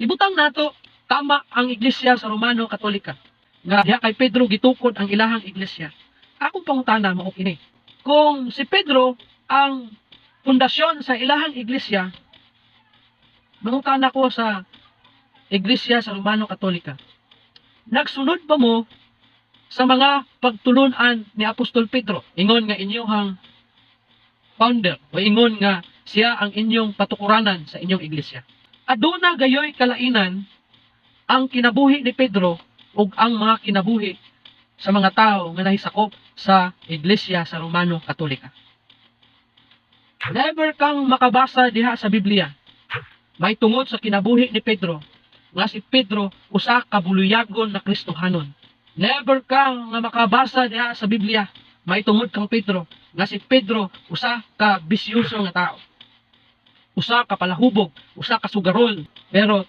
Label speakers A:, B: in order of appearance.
A: Ibutang nato tama ang Iglesia sa Romano Katolika nga diha kay Pedro gitukod ang ilahang iglesia. Akong pangutana mao kini. Kung si Pedro ang pundasyon sa ilahang iglesia, mangutana ko sa Iglesia sa Romano Katolika. Nagsunod ba mo sa mga pagtulunan ni Apostol Pedro? Ingon nga inyong founder o ingon nga siya ang inyong patukuranan sa inyong iglesia. Aduna gayoy kalainan ang kinabuhi ni Pedro ug ang mga kinabuhi sa mga tao nga nahisakop sa Iglesia sa Romano Katolika. Never kang makabasa diha sa Biblia may tungod sa kinabuhi ni Pedro nga si Pedro usa ka buluyagon na Kristohanon. Never kang nga makabasa diha sa Biblia may tungod kang Pedro nga si Pedro usa ka bisyoso nga tao. Usa ka palahubog, usa ka sugarol, pero